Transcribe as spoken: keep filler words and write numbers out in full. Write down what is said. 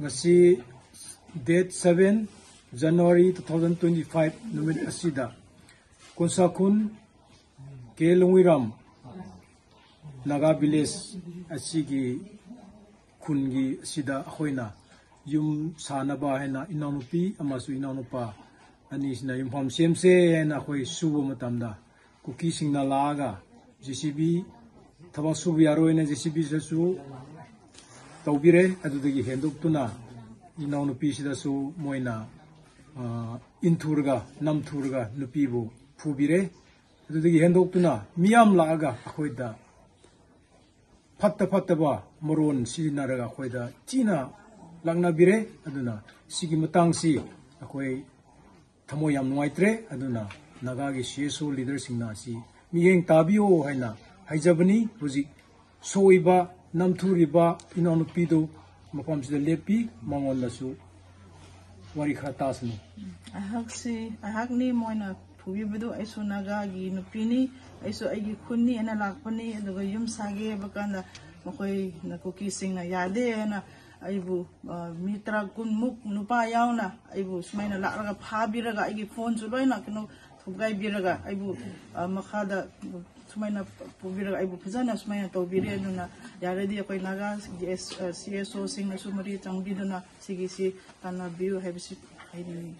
ꯉꯁꯤ date seven January two thousand twenty five ꯅꯨꯃꯤꯠ ꯑꯁꯤꯗ ꯀꯣꯟꯁꯥꯈꯨꯟ ꯀꯦ ꯂꯣꯡꯋꯤꯔꯥꯝ ꯅꯥꯒꯥ village ꯑꯁꯤꯒꯤ ꯈꯨꯟꯒꯤ ꯑꯁꯤꯗ ꯑꯩꯈꯣꯏꯅ ꯌꯨꯝ ꯁꯥꯅꯕ ꯍꯥꯏꯅ ꯏꯅꯥꯎꯅꯨꯄꯤ ꯑꯃꯁꯨꯡ ꯏꯅꯥꯎꯅꯨꯄꯥ ꯑꯅꯤꯁꯤꯅ ꯌꯨꯝꯐꯝ ꯁꯦꯝꯁꯦ ꯍꯥꯏꯅ ꯑꯩꯈꯣꯏ ꯁꯨꯕ ꯃꯇꯝꯗ ꯀꯨꯀꯤꯁꯤꯡꯅ ꯂꯥꯛꯑꯒ JCB ꯊꯕꯛ ꯁꯨꯕ ꯌꯥꯔꯣꯏꯅ JCBꯁꯤꯁꯨ ꯇꯧꯕꯤꯔꯦ꯫ ꯑꯗꯨꯗꯒꯤ ꯍꯦꯟꯗꯣꯛꯇꯨꯅ ꯏꯅꯥꯎꯅꯨꯄꯤꯁꯤꯗꯁꯨ ꯃꯣꯏꯅ ꯏꯟꯊꯨꯔꯒ ꯅꯝꯊꯨꯔꯒ ꯅꯨꯄꯤꯕꯨ ꯐꯨꯕꯤꯔꯦ꯫ ꯑꯗꯨꯗꯒꯤ ꯍꯦꯟꯗꯣꯛꯇꯨꯅ ꯃꯤꯌꯥꯝ ꯂꯥꯛꯑꯒ ꯑꯩꯈꯣꯏꯗ ꯐꯠꯇ ꯐꯠꯇꯕ ꯃꯔꯣꯟ ꯁꯤꯖꯤꯟꯅꯔꯒ ꯑꯩꯈꯣꯏꯗ ꯊꯤꯅ ꯂꯥꯛꯅꯕꯤꯔꯦ꯫ ꯑꯗꯨꯅ ꯁꯤꯒꯤ ꯃꯇꯥꯡꯁꯤ ꯑꯩꯈꯣꯏ ꯊꯃꯣꯏ ꯌꯥꯝ ꯅꯨꯡꯉꯥꯏꯇ꯭ꯔꯦ꯫ ꯑꯗꯨꯅ ꯅꯥꯒꯥꯒꯤ CSO leaderꯁꯤꯡꯅ ꯑꯁꯤ ꯃꯤꯠꯌꯦꯡ ꯇꯥꯕꯤꯌꯣ ꯍꯥꯏꯅ ꯍꯥꯏꯖꯕꯅꯤ꯫ ꯍꯧꯖꯤꯛ ꯁꯣꯛꯏꯕ ꯅꯝꯊꯨꯔꯤꯕ ꯏꯅꯥꯎꯅꯨꯄꯤꯗꯨ ꯃꯐꯝꯁꯤꯗ ꯂꯦꯞꯄꯤ꯫ ꯃꯉꯣꯟꯗꯁꯨ ꯋꯥꯔꯤ ꯈꯔ ꯇꯥꯁꯅꯨ꯫ ꯑꯩꯍꯥꯛꯁꯤ ꯑꯩꯍꯥꯛꯅꯤ ꯃꯣꯏꯅ ꯐꯨꯕꯤꯕꯗꯨ꯫ ꯑꯩꯁꯨ ꯅꯥꯒꯥꯒꯤ ꯅꯨꯄꯤꯅꯤ꯫ ꯑꯩꯁꯨ ꯑꯩꯒꯤ ꯈꯨꯟꯅꯤ ꯍꯥꯏꯅ ꯂꯥꯛꯄꯅꯤ꯫ ꯑꯗꯨꯒ ꯌꯨꯝ ꯁꯥꯒꯦ ꯍꯥꯏꯕ ꯀꯥꯟꯗ ꯃꯈꯣꯏꯅ ꯀꯨꯀꯤꯁꯤꯡꯅ ꯌꯥꯗꯦ ꯍꯥꯏꯅ ꯑꯩꯕꯨ ꯃꯤ ꯇꯔꯥ ꯀꯨꯟꯃꯨꯛ ꯅꯨꯄꯥ ꯌꯥꯎꯅ ꯑꯩꯕꯨ ꯁꯨꯃꯥꯏꯅ ꯂꯥꯛꯂꯒ ꯐꯥꯕꯤꯔꯒ ꯑꯩꯒꯤ ꯐꯣꯟꯁꯨ ꯂꯣꯏꯅ ꯀꯩꯅꯣ ꯊꯨꯒꯥꯏꯕꯤꯔꯒ ꯑꯩꯕꯨ ꯃꯈꯥꯗ ꯁꯨꯃꯥꯏꯅ ꯄꯨꯕꯤꯔꯒ ꯑꯩꯕꯨ ꯐꯖꯅ ꯁꯨꯃꯥꯏꯅ ꯇꯧꯕꯤꯔꯦ꯫ ꯑꯗꯨꯅ ꯌꯥꯔꯗꯤ ꯑꯩꯈꯣꯏ ꯅꯥꯒꯥ CSOꯁꯤꯡꯅꯁꯨ ꯃꯔꯤ ꯆꯪꯕꯤꯗꯨꯅ ꯁꯤꯒꯤꯁꯤ ꯇꯥꯟꯅꯕꯤꯌꯨ ꯍꯥꯏꯕꯁꯤ ꯍꯥꯏꯅꯤꯡꯏ꯫